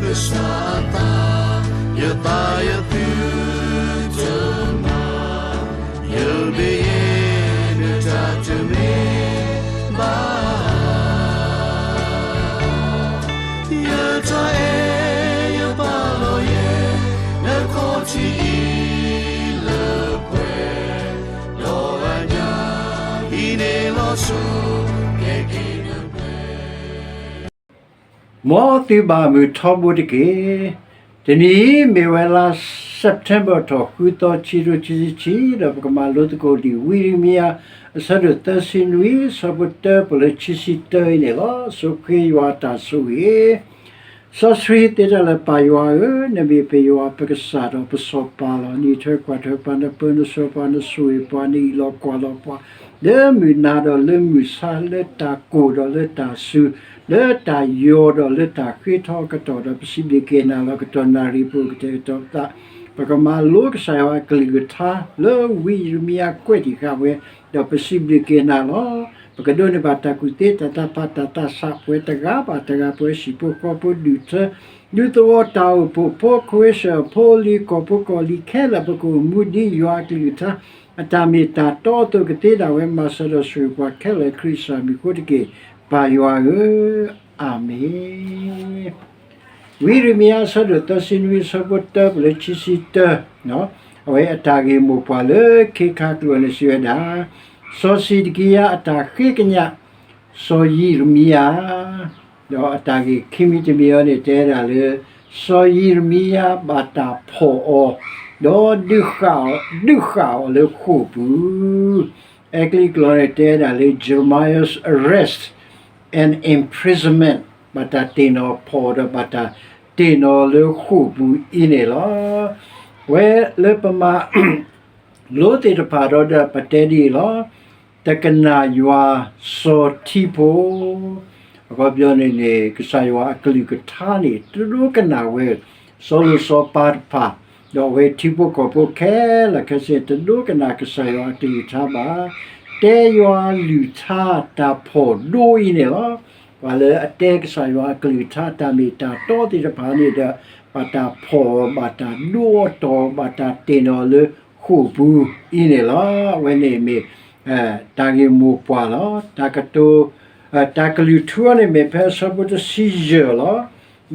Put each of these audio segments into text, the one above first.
ကစၢ်အသး, ယသးယသုတမၤ, ယမ့ၢ်ယဲ နတၢ်တမ့ၢ်ဘၣ်. ယတၢ်အဲၣ်ယပာ်လီၤယဲ နခီၣ်ထံးအံၤလၢပှဲၤ, ဒီးအညၣ်အံၤန့ၣ်လီၤဆိ ကဲက့ၤနပှဲၤ မ်သုဘၣ်မုာ်ထီဘိတက့ၢ်. တနံၤအံၤမ့ၢ်ဝဲလါ September ထီၣ်ဃုသီ ခံကထိခံဆံခံ, ဒီးပကမၤလိသကိးဒံး ဝံယံးရမံယၤ အဆၢဒိၣ်သၢဆံနွံ ဆၢဖိတၢ ပလၢခံဆံတၢအံၤန့ၣ်လီၤ. ဆိၣ်ဂ့ၤယွၤအတၢ်ဆိၣ်ဂ့ၤ စီဆှံသ့တၢ်လၢ ပၢ်ယွၤဧၢ, နမ့ၢ်ပယွၤပကစၢ်ဒီးပစီၤပၤလီၤ. နအံးထွဲကွၢ်ထွဲပှၤ, နပၢနဆှၢပှၤ, နဆိၣ်ဂ့ၤပှၤ, နအၢၣ်လီၤကွၢ်လီၤပှၤ လၢမုၢ်နၤဒီးလၢမုၢ်ဆါ, လၢတၢ်ကိၢ်ဒီးလၢတၢ်စူၤ, လၢတၢ်ယီၤဒီးလၢတၢ်ဃ့ထီအကတီၢ်ဒီး ပစံးဘျုးက့ၤနၤလီၤ. ကတီၢ်နၣ်ရံၣ်ပူၤ ကတဲာ်ကတီၤပသး, ပကမၤလိကစၢ်ယွၤအကလုၢ်ကထါ လၢဝံယံးရမံယၤကွဲးတံၢ်ဃာ်ဝဲ, ဒီးပစံးဘျုးက့ၤနၤလီၤ. ပကဒိးန့ၢ်ဘၣ်တၢ်ကူၣ်သ့ တၢ်သးဖး တၢ်သးဆး ပှဲၤတဂၤဘၣ်တဂၤ, ပှဲၤဟံၣ်ဖိဃီဖိ ဒူၣ်ထၢ ဒူသဝီ တၢ်အိၣ်ဖှိၣ်ဖိ ခွဲးစၢၣ်ဖိလံၤ ကီၢ်ဖိကီၢ်လံၤခဲလၢာ် ပကအိၣ်မူဒ်ယွၤအကလုၢ်ကထါ အတၢ်မ့ၢ်တၢ်တီအသိးကသ့ဒၣ်ဝဲ, မၤစၢၤဒီးဆိၣ်ဂ့ၤပှၤခဲလၢာ် ခရံာ်ကစၢ်မံၤအဃိတက့ၢ်, ပၢ်ယွၤဧၢ, အၤမ့ၣ်. ဝံယံးရမံယၤ အဆၢဒိၣ်သၢဆံနွံ အဆၢဖိတၢ ပလၢခံဆံတၢ, အဝဲအတၢ်ဂ့ၢ်မိၢ်ပှၢ်လၢခ့ခါကျိာ်န့ၣ်စံးဝဲဒၣ်, စီၤစံးဒကံယၤအတၢ်ဃ့ကညး စီၤယံးရမံယၤ, ဒီးအတၢ်ဂ့ၢ်ခံမံၤတမံၤအံၤန့ၣ် တဲဒၣ်လၢ စီၤယံးရမံယၤဘၣ်တၢ်ဖီၣ်အီၤ, ဒီးဒုးဃာ်အီၤလၢဃိာ်ပူၤ, အဲကလံးကျိာ်န့ၣ် တဲဒၣ်လၢ Jeremiah's arrest and imprisonment, ဘၣ်တၢ်တ့ၢ်နီၣ်ဖီၣ်အီၤဒီး ဘၣ်တၢ်တ့ၢ်နီၣ်လၢဃိာ်ပူၤအံၤန့ၣ်လီၤ. ဝဲလၢပမၤလိသ့ၣ်တဖၣ်ဒီး ဒီးပတဲဒ်အံၤလီၤ. တကနၣ်ယွၤစီၤထံဖိ, အခီပညီန့ၣ်န့ၣ် ကစၢ်ယွၤအကလုၢ်ကထါန့ၣ် တဒိကနၣ်ဝဲ စီၤလိၤစီၤပၤတဖၣ်, ဒီးအဝဲထံဖိကီၢ်ဖိခဲလၢာ်ခဲဆ့ တဒိကနၣ်ကစၢ်ယွၤအကလုၢ်ကထါဘၣ်. တဲယွၤလုၢ်ထါတၢ်ဖီၣ်ဒိအံၤန့ၣ်လီၤ. ပှၤလၢအတဲကစၢ်ယွၤအကလုၢ်ကထါ တၢ်မ့ၢ်တၢ်တီသ့ၣ်တဖၣ်န့ၣ်ဒီး ဘၣ်တၢ်ဖီၣ်အီၤ, ဘၣ်တၢ်ဒိအီၤတီၤအီၤ, ဘၣ်တၢ်တ့ၢ်နီၣ်လၢဃိာ်ပူၤအံၤန့ၣ်လီၤ. အဝဲန့ၣ်မ့ၢ် တၢ်ဂ့ၢ်မိၢ်ပှၢ်လီၤ. တၢ်ကတိၤ, တၢ်ကလုၢ်ထူအံၤန့ၣ်မ့ၢ်ဖဲအဆၢဖိတဆံယဲၢ်လီၤ.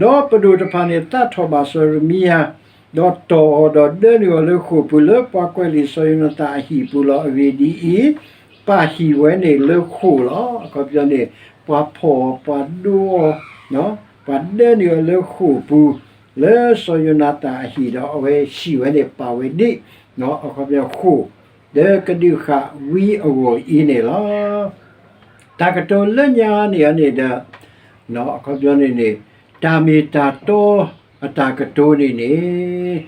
ဒီးပဒိၣ်တဖၣ်န့ၣ် သးထီၣ်ဘၣ်စီၤယံးရမံယၤ, ဒီးတီၢ်အီၤဒီးဒၢနုာ်အီၤလၢဃိာ်ပူၤ လၢပှၤကွဲးလံာ်စီၤယိၤနၤသၣ်အဟံၣ်ပူၤလီၤ. အဂ့ၢ်ဒ်အံၤ, ပာ်ဟံၣ်ဝဲန့ၣ်လၢဃိာ်လီၤ. အခီပညီန့ၣ် ပှၤဖီၣ်အီၤ, ပှၤဒိအီၤ, ပှၤဒၢနုာ်အီၤလၢဃိာ်ပူၤ လၢစီၤယိၤနၤသၣ်အဟံၣ်ဒီး အဝဲဟံၣ်ဝဲန့ၣ်ပာ်ဝဲဒ် အခီပညီဃိာ် လၢကဒုးဃာ်ဝံအဂီၢ်အံၤန့ၣ်လီၤ. တၢ်ကတိၤလၢညါန့ၣ်န့ၣ်ဒီး အခီပညီန့ၣ်န့ၣ် တၢ်မ့ၢ်တၢ်တီအတၢ်ကတိၤန့ၣ်န့ၣ်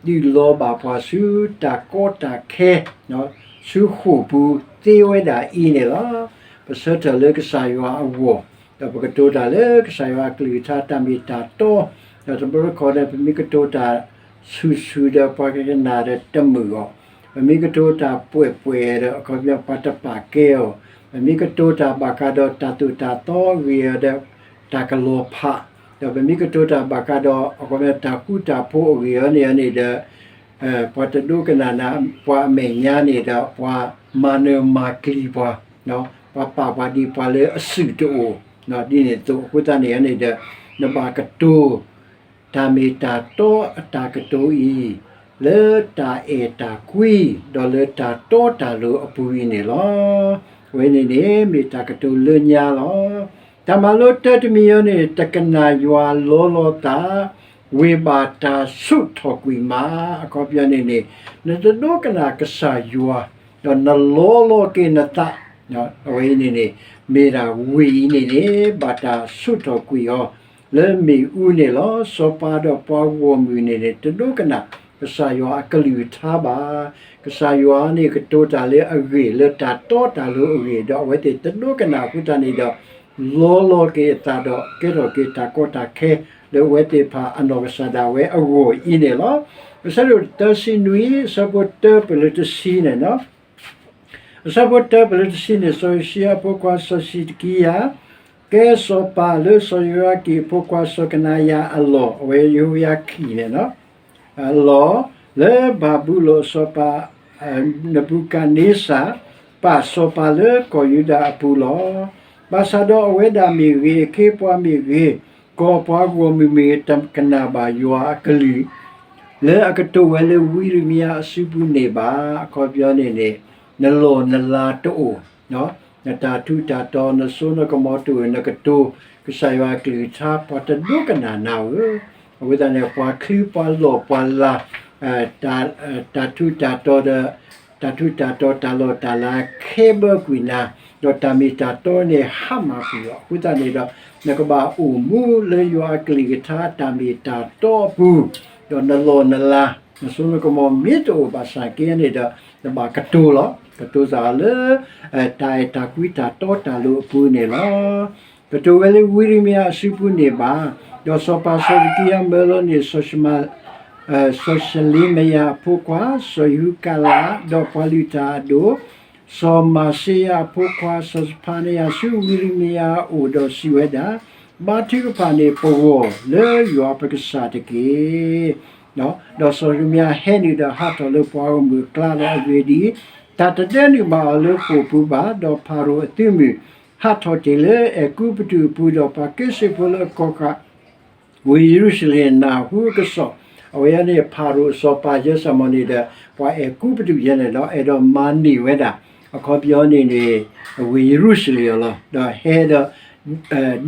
ဒုးလီၤဘၣ်ပှၤဆူတၢ်ကီတၢ်ခဲ ဆူဃိာ်ပူၤသ့ဝဲဒၣ်အံၤန့ၣ်လီၤ. ပဆၢထၢၣ်လၢကစၢ်ယွၤအဂီၢ် ဒီးပကတိၤတၢ်လၢကစၢ်ယွၤအကလုၢ်ကထါ တၢ်မ့ၢ်တၢ်တီ, ဒီးတဘျီတခီၣ်ဒီး ပမ့ၢ်ကတိၤတၢ်ဆူၣ်ဆူၣ်ဒီး ပှၤကကနၣ်ဒီးတမုာ်အီၤ, ပမ့ၢ်ကတိၤတၢ်ပှဲၤပှဲၤဒီး အခီပညီပှၤတပာ်ကဲအီၤ, ပမ့ၢ်ကတိၤတၢ်ဘၣ်ဃးဒီးတၢ်သိၣ်တၢ်သီအဂ့ၢ်ဒီး တၢ်ကလီၤဖး, ဒီးပမ့ၢ်ကတိၤတၢ်ဘၣ်ဃးဒီး အခီပညီတၢ်ဃူတၢ်ဖိးအဂ့ၢ်အံၤန့ၣ်န့ၣ်ဒီး ပှၤတဒိကနၣ်နၤ, ပှၤအမဲာ်ညါန့ၣ်ဒီး ပှၤမၤနၢၤမၤကျံၤပှၤ, ပှၤပာ်ပှၤဒ်ပှၤလၢအစုၣ်တအိၣ်, ဒ်န့ၣ်အသိးအဃိသတးန့ၣ်န့ၣ်ဒီး နဘၣ်ကတိၤ တၢ်မ့ၢ်တၢ်တီအတၢ်ကတိၤအံၤ လၢတၢ်အဲၣ်တၢ်ကွံ ဒီးလၢတၢ်တီတၢ်လိၤအပူၤအံၤန့ၣ်လီၤ. အဝဲန့ၣ်န့ၣ် မ့ၢ်တၢ်ကတိၤလၢညါလီၤ. တၢ်မၤလိတၢတမံၤအံၤန့ၣ် တကနၣ်ယွၤလီလီၤသး ဝ့ၢ်ဘၣ်တၢ်ဆူးထီၣ်ကွံာ်မး, အခီပညီန့ၣ်န့ၣ် နတဒိကနၣ်ကစၢ်ယွၤ ဒီးနလီလီၤက့ၤနသး, အဝဲအံၤန့ၣ်န့ၣ် မ့ၢ်ဒၣ်ဝ့ၢ်အံၤန့ၣ်န့ၣ် ဘၣ်တၢ်ဆူးထီၣ်ကွံာ်အီၤ လၢမ့ၣ်အူန့ၣ်လီၤ. စီၤပၤဒီးပှၤဂီၢ်မုၢ်န့ၣ်န့ၣ် တဒိကနၣ်ကစၢ်ယွၤအကလုၢ်ကထါဘၣ်. ကစၢ်ယွၤန့ၣ်ကတိၤတၢ်လၢအဂ့ၢ် လၢတၢ်တီတၢ်လိၤအဂ့ၢ် ဒီးအဝဲသ့ၣ်တဒိကနၣ်အဃိသတးန့ၣ်ဒီး လီလီၤက့ၤအသးဒီးကဲထီၣ်က့ၤတၢ်ကီတၢ်ခဲ လၢအဝဲသ့ၣ်တဖၣ်အနီၢ်ကစၢ်ဒၣ်ဝဲအဂီၢ်အံၤန့ၣ်လီၤ. အဆၢဒိၣ်သၢဆံနွံ အဆၢဖိတၢပလၢတဆံန့ၣ် အဆၢဖိတၢပလၢတဆံန့ၣ် စီၤယိၤၡံယၤအဖိခွါစီၤစံးဒကံယၤ ကဲစီၤပၤလၢစီၤယိယၤကံအဖိခွါစီၤကနၤယၤအလီၢ်, အဝဲယဟိယၤကံန့ၣ်လီၤ, အလီၢ်, လၢဘၤဘူလိၣ်အစီၤပၤ နဘူၤခၣ်န့စၢ် ပာ်စီၤပၤလၢကီၢ်ယူဒၤအပူၤလီၤ. ဘၣ်ဆၣ်ဒီးအဝဲဒၣ်မ့ၢ်ဂ့ၤ, အခ့အပှၤမ့ၢ်ဂ့ၤ, ကီၢ်ပှၤဂီၢ်မုၢ်မ့ၢ်ဂ့ၤတကနၣ်ဘၣ်ယွၤအကလုၢ် လၢအကတိၤဝဲလၢဝံယံးရမံယၤအစုပူၤန့ၣ်ဘၣ်. အခီပညီန့ၣ်န့ၣ် နလီၢ်နလၤတအိၣ်, နတၢ်ထူးတၢ်တီၤ နစိနကမီၤတအိၣ်, နကတိၤကစၢ်ယွၤအကလုၢ်ကထါ ပှၤတဒိကနၣ်နၤဧၢ. အဃိသတးန့ၣ် ပှၤချုးပှၤလီၢ်ပှၤလၤ တၢ်ထူးတၢ်တီၤဒီး တၢ်ထူးတၢ်တီၤ တၢ်လီၢ်တၢ်လၤခဲဘၢကွံာ်နၤ, ဒီးတၢ်မ့ၢ်တၢ်တီန့ၣ်ဟါမၢ်ကွံာ်အီၤ. အဃိသတးန့ၣ်ဒီး နကဘၣ်အိၣ်မူလၢယွၤအကလုၢ်ကထါတၢ်မ့ၢ်တၢ်တီအပူၤ, ဒီးနလီၢ်နလၤ နစိနကမီၤမ့ၢ်တအိၣ်ဘၣ်ဆၣ်က့န့ၣ်ဒီး နဘၣ်ကတိၤလီၤ. ကတိၤသးလၢ တၢ်အဲၣ်တၢ်ကွံတၢ်တီတၢ်လိၤအပူၤန့ၣ်လီၤ. ကတိၤဝဲလၢဝံယံးရမံယၤအစုပူၤန့ၣ်ဘၣ်. ဒီးစီၤပၤစီၤစဒံကံယၤမၢလီၤန့ၢ် စီၤၡလ့မယၤအဖိခွါ စီၤယဟုကၤလး ဒီးပှၤလုၢ်တၢ်အဒိၣ် စီၤမၤစ့ယၤအဖိခွါ စီၤစဖၤနယၤ ဆူဝံယံးရမံယၤအအိၣ်ဒီးစံးဝဲဒၣ်, ဘါထုကဖၣ်န့ၢ်ပဂီၢ်လၢယွၤပကစၢ်တက့ၢ်. ဒီးစီၤယံးရမံယၤဟဲနုာ်ဒီးဟးထီၣ်လၢပှၤဂီၢ်မုၢ်အကျါဒီးအဂ့ၢ်ဒ်အံၤ, တၢ်တဒၢနုာ်ဘၣ်အီၤလၢဃိာ်ပူၤဘၣ်. ဒီးဖၤရိၤအသုးမုၢ်ဟးထီၣ်တ့ၢ်လၢအဲၤကူပတူးအပူၤ, ဒီးပှၤက့စ့ၣ်ဖိလၢအကီၢ်ဃာ် ဝ့ၢ်ယရူၤၡလ့ၣ်နၢ်ဟူအကစီၣ်, အဝဲန့ၣ် ဖၤရိၤအစီၤပၤယဲစၢ်မီၣ်န့ၣ်ဒီး ပှၤအဲၤကူပတူးယဲန့ၣ်ဒီး အဲၣ်ဒိးမၤန့ၢ်ဝဲဒၣ် အခီပညီန့ၣ်န့ၣ် ဝ့ၢ်ယရူၤၡလ့ၣ်အီၤလီၤ.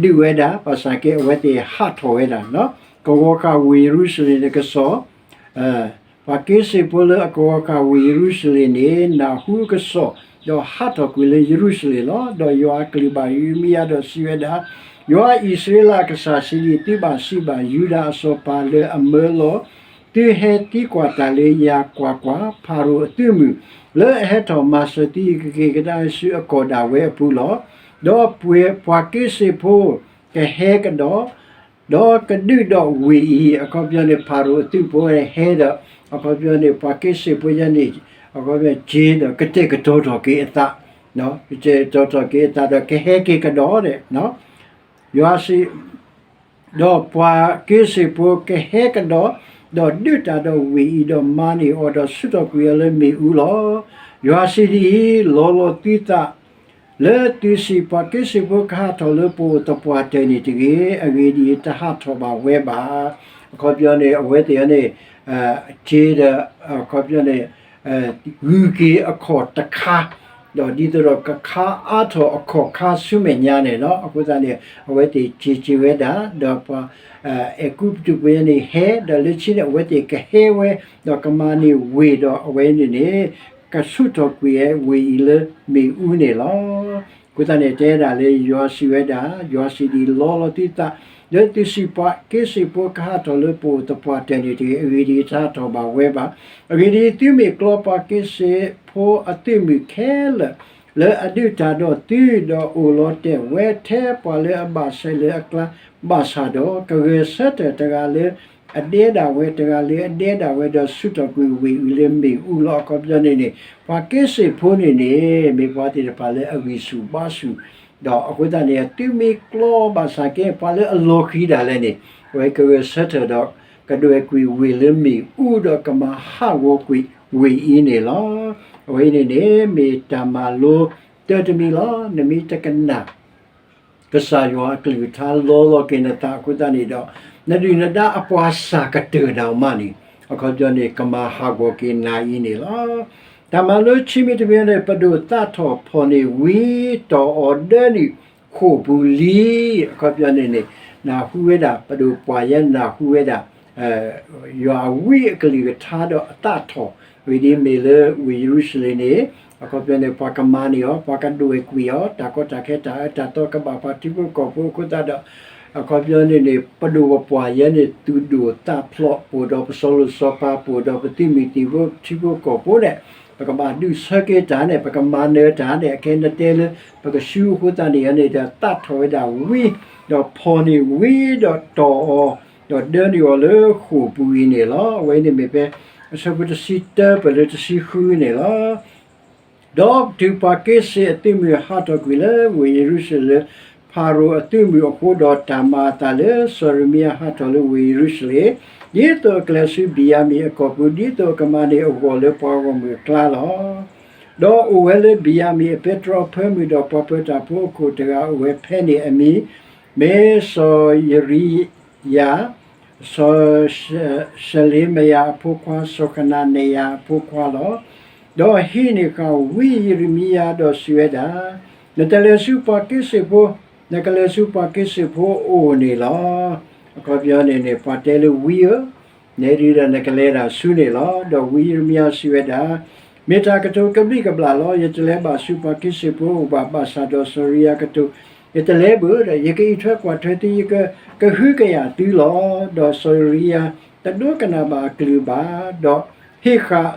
ဒီးဟဲဒီး ဒုးဝဲဒၣ် ဘၣ်ဆၣ်က့အဝဲသ့ၣ်ဟးထီၣ်ဝဲဒၣ်, ကဝီၤဃာ်ဝ့ၢ်ယရူၤၡလ့ၣ်န့ၣ်ကစီၣ် ပှၤက့စ့ၣ်ဖိလၢအကဝီၤဃာ်ဝ့ၢ်ယရူၤၡလ့ၣ်န့ၣ် နၢ်ဟူအကစီၣ်, ဒီးဟးထီၣ်ကွံာ်လၢယရူၤၡလ့ၣ်လီၤ. ဒီးယွၤအကလုၢ်ဘၣ်ယံးရမံယၤဒီးစံးဝဲဒၣ်, ယွၤအံၣ်စရ့လးအကစၢ်စံးဒ်အံၤ, သုဘၣ်စံးဘၣ်ယူဒၤအစီၤပၤလၢအမၢလီၤ သုဟဲသံကွၢ်တၢ်လၢယၤ, ကွၢ်ကွၢ်, ဖၤရိၤအသုးမုၢ် လၢအဟဲထီၣ်မၤစၢၤသုအံၤ ကက့ၤကဒါဆူအကီၢ်ဒၣ်ဝဲအပူၤလီၤ. ဒီးပှၤက့စ့ၣ်ဖိကဟဲကဒီး ဒီးကဒုးဒီးဝ့ၢ်အံၤ, အခီပညီန့ၣ် ဖၤရိၤအသုးဖိဟဲဒီး အခီပညီန့ၣ် ပှၤက့စ့ၣ်ဖိယဲန့ၣ် အခီပညီက့ၤဒီးကတဲာ်ကတီၤထီၣ်က့ၤအသး, ကတဲာ်ကတီၤထီၣ်က့ၤအသးဒီးကဟဲက့ၤကဒီးဒီး ယွၤစံး, ဒီးပှၤက့စ့ၣ်ဖိကဟဲကဒီး, ဒီးဒုးတၢ်ဒီးဝ့ၢ်အံၤ, ဒီးမၤန့ၢ်အီၤ, ဒီးဆူးထီၣ်ကွံာ်အီၤလၢမ့ၣ်အူလီၤ. ယွၤစံးဒ်အံၤ, လီလီၤသုသး လၢသုစံး, ပှၤက့စ့ၣ်ဖိကဟးထီၣ်လၢပအိၣ်သပှၢ်တၢၢ်န့ၣ်တဂ့ၤ, အဂ့ၢ်ဒ်အံၤ, တဟးထီၣ်ဘၣ်ဝဲဘၣ်. အခီပညီန့ၣ် အဝဲသ့ၣ်န့ၣ် က့ၤဒီး အခီပညီန့ၣ် ဂုၤက့ၤအခီၣ်တခါ, ဒီးဒ်သိးဒီးကခါအါထီၣ်အခီၣ်ခါဆူမဲာ်ညါန့ၣ်လီၤ. အဃိသတးန့ၣ် အဝဲသ့ၣ်က့ၤက့ၤဝဲဒၣ်, ဒီးပှၤအဲၤကူပတူးဖိယဲန့ၣ်ဟဲ, ဒီးလၢခံန့ၣ် အဝဲသ့ၣ်ကဟဲဝဲ, ဒီးကမၤန့ၢ်ဝ့ၢ်ဒီးအဝဲန့ၣ်န့ၣ် ကဆူးထီၣ်ကွံာ်ဝဲဝ့ၢ်အံၤလၢမ့ၣ်အူန့ၣ်လီၤ. အဃိသတးန့ၣ် တဲဒၣ်လၢယွၤစံးဝဲဒၣ်, ယွၤစံးဒ်အံၤ, လီလီၤသုသး လၢသုစံး, ပှၤက့စ့ၣ်ဖိကဟးထီၣ်လၢပအိၣ် သပှၢ်တၢၢ်န့ၣ်တဂ့ၤ, အဂ့ၢ်ဒ်အံၤ, တဟးထီၣ်ဘၣ်ဝဲဘၣ်. အဂ့ၢ်ဒ်အံၤ, သုမ့ၢ်ကျီပှၤက့စ့ၣ်ဖိအသုးမုၢ်ခဲလၢာ် လၢအဒုးတၢ်ဒီးသု, ဒီးအိၣ်လီၤတဲာ်ဝဲထဲပှၤလၢအဘၣ်ဆဲးလၢအကျါဘၣ်ဆၣ်ဒီး, ကဂဲၤဆၢထၢၣ်တဂၤလၢအဒဲဒၣ်ဝဲ, တဂၤလၢအဒဲဒၣ်ဝဲ, ဒီးဆူးထီၣ်ကွံာ်ဝ့ၢ်အံၤလၢမ့ၣ်အူလီၤ. အခီပညီန့ၣ်န့ၣ် ပှၤက့စ့ၣ်ဖိန့ၣ်န့ၣ် မ့ၢ်ပှၤသ့ၣ်တဖၣ်လၢအဂံၢ်ဆူၣ်ဘါဆူၣ်, ဒီးအဃိသတးန့ၣ် သုမ့ၢ်ကျီဘၣ်ဆၣ်က့ ပှၤလၢအလီၤဃံၤဒၣ်လဲာ်န့ၣ် အဝဲကဂဲၤဆၢထၢၣ်ဒီး ကဒွဲၣ်ကွံာ်ဝ့ၢ်လၢမ့ၣ်အူဒီးကမၤဟးဂီၤကွံာ်ဝ့ၢ်အံၤန့ၣ်လီၤ. အဝဲအံၤန့ၣ်န့ၣ် မ့ၢ်တၢ်မၤလိတၢ်တမံၤလီၤ. နမ့ၢ်တကနၣ် ကစၢ်ယွၤအကလုၢ်ကထါလီလီၤက့ၤနသးအဃိသတးန့ၣ်ဒီး နဒုၣ်နဒါအပှၤစၢ်ကတၢၢ်ဒၣ်မးန့ၣ် အခီပညီန့ၣ် ကမၤဟးဂီၤက့ၤနၤအံၤန့ၣ်လီၤ. တၢ်မၤလိခံမံၤတမံၤန့ၣ် ပဒိၣ်သးထီၣ်ဖီၣ်န့ၢ်ဝံၤ တီၢ်အီၤဒၢနုာ်ဃိာ်ပူၤလံ. အခီပညီန့ၣ်န့ၣ် နၢ်ဟူဝဲဒၣ် ပဒိၣ်ပှၢ်ယဲနၢ်ဟူဝဲဒၣ် ယွၤအဝံအကလုၢ်ကထါဒီးအသးထီၣ်ဝံၤဒ်မ့ၢ်လၢဝ့ၢ်ယရူၤၡလ့ၣ်န့ၣ် အခီပညီန့ၣ် ပှၤကမၤန့ၢ်အီၤ, ပှၤကဒွဲၣ်ကွံာ်အီၤ, တၢ်ကီတၢ်ခဲတၢ်အၢတၢ်သီကဘၣ်ပှၤထံဖိကီၢ်ဖိအဃိသတးဒီး အခီပညီန့ၣ်န့ၣ် ပဒိၣ်ပပှၢ်ယဲန့ၣ် သူၣ်ဒိၣ်သးဖျိး ပအိၣ်ဒီးပစီၤလိၤစီၤပၤ ပအိၣ်ဒီးပသုးမုၢ်သံၣ်ဘိထံဖိကီၢ်ဖိန့ၣ် ပကဘၣ်ဒုးဆၢက့ၤတၢ်န့ၣ် ပကမၤနၢၤတၢ်န့ၣ် အခဲအံၤနတဲလၢ ပကဆူအဃိသတးန့ၣ်န့ၣ်ဒီး သးထီၣ်ဝဲဒၣ်ဝံၤ ဒီးဖီၣ်န့ၢ်ဝံၤ ဒီးတီၢ်အီၤ ဒီးဒၢနုာ်အီၤလၢဃိာ်ပူၤအံၤန့ၣ်လီၤ. အဝဲန့ၣ်မ့ၢ်ဖဲအဆၢဖိတဆံတၢပၢၢ်လၢတဆံဃုန့ၣ်လီၤ. ဒီးတုၤပှၤက့စ့ၣ်အသုးမုၢ်ဟးထီၣ်ကွံာ်လၢဝ့ၢ်ယရူၤၡလ့ၣ်လၢ ဖၤရိၤအသုးမုၢ်အဃိ, ဒီးတၢ်မၤအသးလၢစီၤယံးရမံယၤဟးထီၣ်လၢဝ့ၢ်ယရူၤၡလ့ၣ်, ဒ်သိးအကလဲၤဆူဘံၣ်ယၤမံၣ်အကီၢ်ပူၤ, ဒ်သိးအကမၤန့ၢ်အဂီၢ်လၢပှၤဂီၢ်မုၢ်အကျါလီၤ. ဒီးအိၣ်ဝဲလၢဘံၣ်ယၤမံၣ်အပဲတြီဖၢမုၢ်, ဒီးပှၤပၢၤတၢ်ဖိအခိၣ်တဂၤအိၣ်ဝဲဖဲန့ၣ်, အမံၤမ့ၢ်စီၤယရံယၤ, စီၤၡလ့မယၤအဖိခွါ, စီၤခနၤနယၤအဖိခွါလီၤ. ဒီးဟံးန့ၢ်ဃာ်ဝံယံးရမံယၤ, ဒီးစံးဝဲဒၣ်, နတလဲၤဆူပှၤက့စ့ၣ်ဖိ, နကလဲၤဆူပှၤက့စ့ၣ်ဖိအအိၣ်န့ၣ်လီၤ. အခီပညီန့ၣ်န့ၣ် ပှၤတဲလၢဝံဧၢ, နဲဒုဒီးနကလဲၤဒၣ်ဆူန့ၣ်လီၤ. ဒီးဝံယံးရမံယၤစံးဝဲဒၣ်, မ့ၢ်တၢ်ကတိၤကဘျံးကဘျၣ်လီၤ. ယတလဲၤဘၣ်ဆူပှၤက့စ့ၣ်ဖိအအိၣ်ဘၣ်, ဘၣ်ဆၣ်ဒီးစီၤယံးရမံယၤကတိၤ, ယတလဲၤဘၣ်ဒီး ယကအံးထွဲကွၢ်ထွဲသု, ယကဟုကယာ်သုလီၤ. ဒီးစီၤယံးရမံယၤတဒိကနၣ်ဘၣ်အကလုၢ်ဘၣ်, ဒီးဟ့ၣ်ဃာ်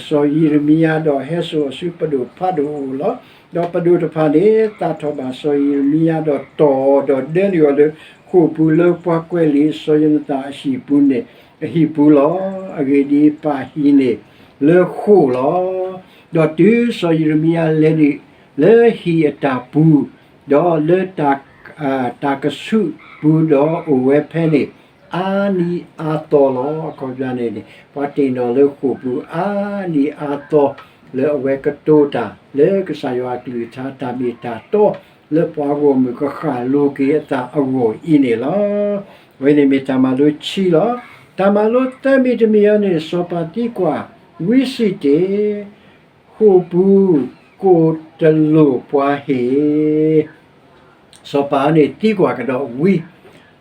စီၤယံးရမံယၤ, ဒီးဟဲစိာ်အီၤဆူပဒိၣ်ဖးဒိၣ်အအိၣ်လီၤ. ဒီးပဒိၣ်တဖၣ်န့ၣ် သးထီၣ်ဘၣ်စီၤယံးရမံယၤ, ဒီးတီၢ်အီၤ, ဒီးဒၢနုာ်အီၤလၢဃိာ်ပူၤလၢပှၤကွဲးလံာ်စီၤယိၤနသၣ်အဟံၣ်ပူၤန့ၣ်, အဟံၣ်ပူၤလီၤ. အဂ့ၢ်ဒ်အံၤ, ပၢ်ဟံးန့ၢ်လၢဃိာ်လီၤ. ဒီးတုၤစီၤယံးရမံယၤလဲၤနုာ်လၢဟံၣ်အတၢ်ပူၤ, ဒီးလၢတၢ်ကဆူးပူၤ, ဒီးအိၣ်ဝဲဖဲန့ၣ် အါနံၤအါသီလီၤ. အခီပညီန့ၣ်န့ၣ် ပှၤတ့ၢ်နီၣ်လၢဃိာ်ပူၤအါနံၤအါသီ, လၢအဝဲကတိၤတၢ်လၢကစၢ်ယွၤအကလုၢ်ကထါ, တၢ်မ့ၢ်တၢ်တီ, လၢပှၤဂီၢ်မုၢ်ကဃၣ်လိၤက့ၤအသးအဂီၢ်အံၤန့ၣ်လီၤ. အဝဲန့ၣ်မ့ၢ်တၢ်မၤလိခံလီၤ. တၢ်မၤလိသၢမံၤတမံၤအံၤန့ၣ်, စီၤပၤသံကွၢ်ဝံစံးတ့ၢ်, ဃိာ်ပူၤကိၣ်တလိၣ်ပှၤဟ့ၣ် စီၤပၤန့ၣ်သံကွၢ်ကဒီးဝံ,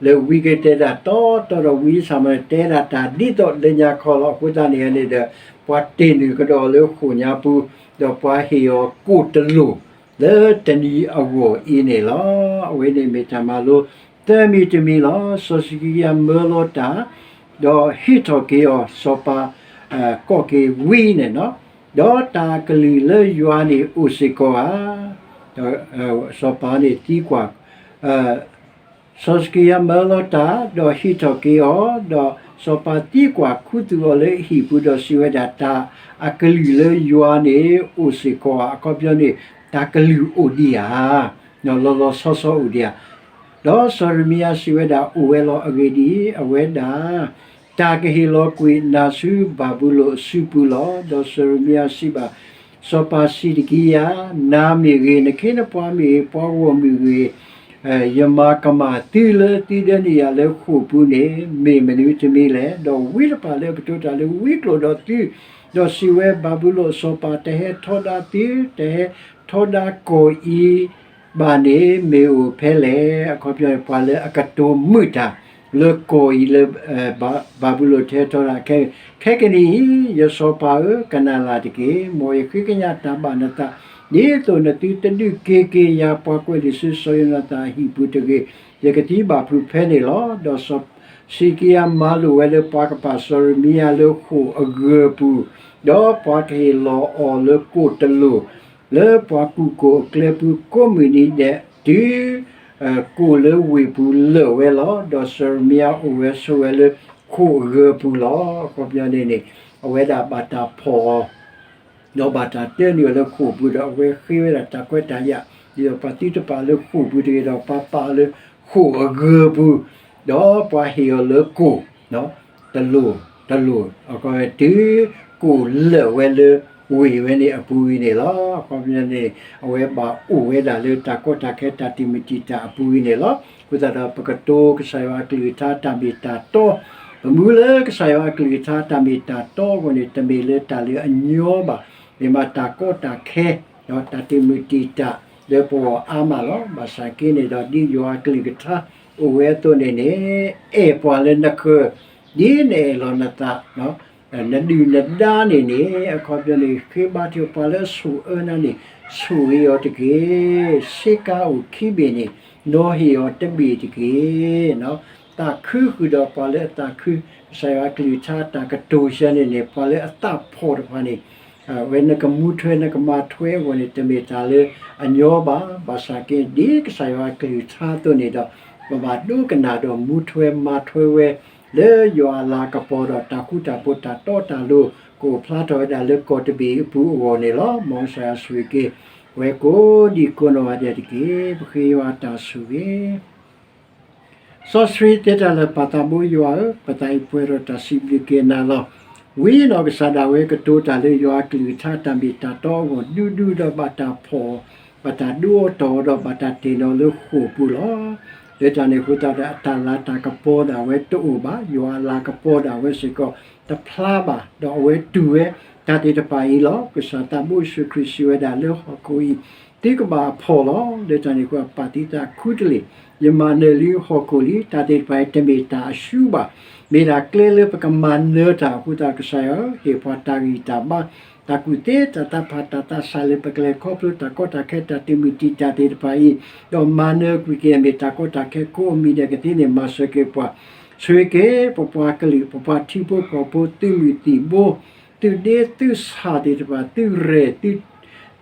လၢဝံကတဲဒၣ်တီတီဒီးဝံဆၣ်မၤန့ၣ် တဲဒၣ်တၢ်ဒ်သိးလၢညါခီလီၤ. အဃိသတးန့ၣ်န့ၣ်ဒီး ပှၤတ့ၢ်နုာ်ကဒီးလၢဃိာ်ညါပူၤ, ဒီးပှၤဟ့ၣ်အီၤကိၣ်တလိၣ်လၢတနံၤအဂီၢ်အံၤန့ၣ်လီၤ. အဝဲန့ၣ်မ့ၢ်တၢ်မၤလိသၢမံၤတမံၤလီၤ. စီၤစံးကံယၤမၢလီၤတၢ်, ဒီးဟ့ၣ်ထီၣ်က့ၤအီၤ, စီၤပၤကိးက့ၤဝံန့ၣ်လီၤ. ဒီးတၢ်အကလုၢ်လၢယွၤန့ၣ်အိၣ်စ့ၢ်ကီးဧါ. စီၤပၤန့ၣ်သံကွၢ်, စီၤစကံယၤမၢလီၤတၢ်, ဒီးဟ့ၣ်ထီၣ်က့ၤအီၤ, ဒီးစီၤပၤသံကွၢ်ခူသူၣ်အီၤလၢအဟံၣ်ပူၤ, ဒီးစံးဝဲဒၣ်, တၢ်အကလုၢ်လၢယွၤန့ၣ်အိၣ်စ့ၢ်ကီးဧါ. အခီပညီန့ၣ် တၢ်ကလုၢ်အိၣ်ဒံးဧါ, လီၤလီၤဆီဆီအိၣ်ဒံးဧါ. ဒီးစီၤယံးရမံယၤစံးဝဲဒၣ်, အိၣ်ဝဲလီၤ. အဂ့ၢ်ဒ်အံၤ, အဝဲဒၣ် တၢ်ကဟ့ၣ်လီၤကွံာ်နၤဆူဘၤဘူလိၣ်အစုပူၤလီၤ. ဒီးစီၤယံးရမံယၤစံးဘၣ်စီၤပၤစံးကံယၤ, နၤမ့ၢ်ဂ့ၤ, နခ့နပှၤမ့ၢ်ဂ့ၤ, ပှၤဂီၢ်မုၢ်ဂ့ၤ, ယမၤကမၣ်သုလၢသုဒၢနုာ်ယၤလၢဃိာ်ပူၤန့ၣ် မ့ၢ်မနုၤတမံၤလဲၣ်. ဒီးဝံတဖၣ်လၢအကတိၤတၢ်လၢဝံကျိာ်ဒီးသု, ဒီးစံးဝဲ, ဘၤဘူလိၣ်အစီၤပၤတဟဲထီဒါသု, တဟဲထီဒါကီၢ်အံၤဘၣ်န့ၣ် မ့ၢ်အိၣ်ဖဲလဲၣ်. အခီပညီန့ၣ် ပှၤလၢအကတိၤမုာ်တၢ်လၢကီၢ်အံၤလၢ ဘၤဘူလိၣ်တဟဲထီဒါ, ခဲကနံၣ်အံၤ ယစီၤပၤဧၢ, ကနၣ်လၢ်တက့ၢ်. မ်ယဃ့ကညးတၢ်ဘၣ်နသး, ဒ်သိးနသုတဒုးက့ၤက့ၤယၤပှၤကွဲးလံာ်ဆူစီၤယိၤနၤသၣ်အဟံၣ်ပူၤတဂ့ၤ, ယကသံဘၣ်ဖုးဖဲန့ၣ်လီၤ. ဒီးစီၤစံးကံယၤမၤလိာ်ဝဲလၢပှၤကပာ်စီၤယံးရမံယၤလၢဃိာ်အဂၢၤပူၤ, ဒီးပှၤကဟ့ၣ်လီၤအီၤလၢကိၣ်တလိၣ် လၢပှၤကူၣ်ကိၣ်အကျဲပူၤကိးမုၢ်နံၤဒဲး, တုၤကိၣ်လၢဝ့ၢ်ပူၤလၢာ်ဝဲလီၤ. ဒီးစီၤယံးရမံယၤအိၣ်ဝဲဆိးဝဲလၢဃိာ်အဂၢၤပူၤလီၤ. အခီပညီန့ၣ်န့ၣ် အဝဲဒၣ်ဘၣ်တၢ်ဖီၣ်အီၤ ဒီးဘၣ်တၢ်တၢနုာ်အီၤလၢဃိာ်ပူၤဒီး အဝဲဃ့ဝဲဒၣ်တၢ်ခွဲးတၢ်ယာ်, ဒ်သိးပှၤသုတပာ်လၢဃိာ်ပူၤတဂ့ၤဒီး ပှၤပာ်အီၤလၢဃိာ်အဂၢၤပူၤ, ဒီးပှၤဟ့ၣ်အီၤလၢကိၣ် တလိၣ်တလိၣ်, တုၤကိၣ်လၢာ်ဝဲလၢဝ့ၢ်ဝဲန့ၣ်အပူၤဝံၤန့ၣ်လီၤ. အခီပညီန့ၣ် အဝဲဘၣ်အိၣ်ဝဲဒၣ်လၢတၢ်ကီတၢ်ခဲတၢ်တံာ်မုၢ်တံာ်တာ်အပူၤဝံၤန့ၣ်လီၤ. အဃိသတးဒီး ပကတိၤကစၢ်ယွၤအကလုၢ်ကထါတၢ်မ့ၢ်တၢ်တီ, ပမူလၢကစၢ်ယွၤအကလုၢ်ကထါတၢ်မ့ၢ်တၢ်တီအဂီၢ်န့ၣ် တမ့ၢ်လၢတၢ်လၢအညီဘၣ်, မ့ၢ်မးတၢ်ကီတၢ်ခဲ ဒီးတၢ်တံာ်မုၢ်တံာ်တာ်လၢပဂီၢ်အါမးလီၤ. ဘၣ်ဆၣ်က့န့ၣ်ဒီး ဒ်ယွၤအကလုၢ်ကထါအိၣ်ဝဲအသိးန့ၣ်န့ၣ်, အဲၣ်ပှၤလၢနဃၢၤ ဒ်နအဲၣ်လီၤနသး, နဒုၣ်နဒါန့ၣ်န့ၣ် အခီပညီန့ၣ် ဃ့ဘါထုကဖၣ်ပှၤလၢအဆိၣ်အၢနၤန့ၣ် ဆိၣ်ဂ့ၤအီၤတက့ၢ်. ဆ့ကၤအိၣ်ခံဘ့ၣ်န့ၣ် နီၤဟ့ၣ်အီၤတဘ့ၣ်တက့ၢ်. သးခုဃုာ်ဒီးပှၤလၢအသးခု, ကစၢ်ယွၤအကလုၢ်ကထါတၢ်ကတိၤဆၢန့ၣ်န့ၣ် ပှၤလၢအသးဖှီၣ်တဖၣ်န့ၣ် ဝဲနကမူထွဲနကမၤထွဲအဂီၢ်န့ၣ် တမ့ၢ်တၢ်လၢအညီဘၣ်. ဘၣ်ဆၣ်က့ ဒ်ကစၢ်ယွၤအကလုၢ်ကထါအသိးန့ၣ်ဒီး ပဘၣ်ဒိကနၣ်ဒီးမူထွဲမၤထွဲဝဲ လၢယွၤအလၤကပီၤဒီး တၢ်ဃူတၢ်ဖိးတၢ်တီတၢ်လိၤ ကအိၣ်ဖျါထီၣ်ဝဲဒၣ်လၢကီၢ်တဘ့ၣ်အပူၤအဂီၢ်န့ၣ်လီၤ. မ်ကစၢ်ယွၤဆိၣ်ဂ့ၤက့ၤ ဝဲကိးဒံကိးနီၢ်ဂၤဒဲးတက့ၢ်. ပဃ့ယွၤအတၢ်ဆိၣ်ဂ့ၤ စီဆှံသ့တၢ်လၢာ် ပၢ်သးဘိယွၤဧၢ, ပသးအံၤပှဲၤဒီးတၢ်စံးဘျုးက့ၤနၤလီၤ. ဝံၤနီၢ်ကစၢ်ဒၣ်ဝဲကတိၤတၢ်လၢယွၤအကလုၢ်ကထါ တၢ်မ့ၢ်တၢ်တီအဂီၢ်ဒူဒူဒီး ဘၣ်တၢ်ဖီၣ်, ဘၣ်တၢ်ဒိအီၤတီၢ်အီၤဒီး ဘၣ်တၢ်တ့ၢ်နီၣ်လၢဃိာ်ပူၤလီၤ. လၢတၢ်န့ၣ်အဃိသတးဒီး အတၢ်လၤတၢ်ကပီၤဒၣ်ဝဲတအိၣ်ဘၣ်, ယွၤအလၤကပီၤဒၣ်ဝဲစ့ၢ်ကီးတဖျါဘၣ်, ဒီးအဝဲတူၢ်ဝဲတၢ်သ့ၣ်တဖၣ်အံၤလီၤ. ကစၢ်သးဘိယ့ၣ်ၡူးခရံာ်စံးဝဲဒၣ်လၢဟီၣ်ခိၣ်အံၤ သုကဘၣ်အဖီၣ်လီၤ. လၢတၢ်န့ၣ်အဃိ အပၢ်သံသးခူတလ့ၢ်, ယမၤနၢၤလံဟီၣ်ခိၣ်လံ, တၢ်သ့ၣ်တဖၣ်အံၤတမ့ၢ်တၢ်အရှုံးဘၣ်, မ့ၢ်ဒၣ်ကျဲလၢပကမၤနၢၤတၢ်အဃိသတး ကစၢ်ယွၤဧၢ, ဟ့ၣ်ပှၤတၢ်ဂံၢ်တၢ်ဘါ, တၢ်ကူၣ်သ့တၢ်သးဖး တၢ်သးစၢ်လၢပကလဲၤခီဖျိတၢ်ကီတၢ်ခဲ တၢ်တမုာ်တံာ်တာ်သ့ၣ်တဖၣ်အံၤ, ဒီးမၤနၢၤကွံာ်က့ၤ မ့ၢ်တၢ်ကီတၢ်ခဲကိးမံၤဒဲးကသ့န့ၣ် မၤစၢၤက့ၤပှၤ, ဆိၣ်ဂ့ၤက့ၤပပှၤကလုာ် ပပှၤထံဖိကီၢ်ဖိ သုးမုၢ်သံၣ်ဘိ သုးဒ့သုးဆၣ်သ့ၣ်တဖၣ် သုးရဲၣ် သုး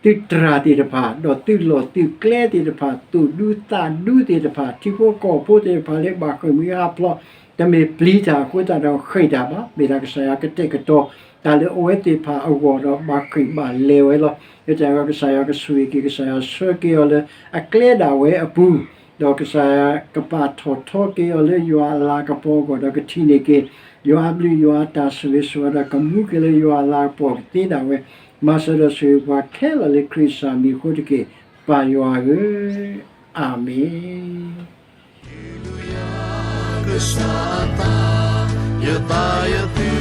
တြၢ်သ့ၣ်တဖၣ် ဒီးသုးလီၢ်သုးကျဲသ့ၣ်တဖၣ် သူၣ်ဒူသးဒူသ့ၣ်တဖၣ် ထံဖိကီၢ်ဖိသ့ၣ်တဖၣ်လၢဘၣ်ဃ့ၢ်မှံဟးဖျိး တမ့ၢ်ပျံၤတၢ်အဃိသတးဒီးဃ့ၢ်တၢ်ဘၣ်, မ့ၢ်ဒၣ်ကစၢ်ယွၤကတဲာ်ကတီၤ တၢ်လၢအဝဲသ့ၣ်တဖၣ်အဂီၢ်ဒီးဘၣ်ဃ့ၢ်ဘၣ်လဲၤဝဲလီၤ. လၢတၢ်အံၤ ကစၢ်ယွၤကဆိၣ်ဂ့ၤက့ၤ ကစၢ်ယွၤဆှၢက့ၤအီၤလၢအကျဲဒၣ်ဝဲအပူၤ, ဒီးကစၢ်ယွၤကပာ်ထီၣ်ထီက့ၤအီၤလၢယွၤအလၤကပီၤအဂီၢ် ဒီးကထံၣ်န့ၢ်က့ၤ ယွၤအဘျုးယွၤအတၢ်ဆိၣ်ဂ့ၤဆိၣ်ဝါဒီး ကမူက့ၤလၢယွၤအလၤကပီၤကသ့ဒၣ်ဝဲ, မၤစၢၤဒီးဆိၣ်ဂ့ၤပှၤခဲလၢာ်လၢခရံာ်စၢ်မံၤအဃိတက့ၢ်, ပၢ်ယွၤဧၢ, အၤမ့ၣ်. ကစၢ်အသး, ယသးယသု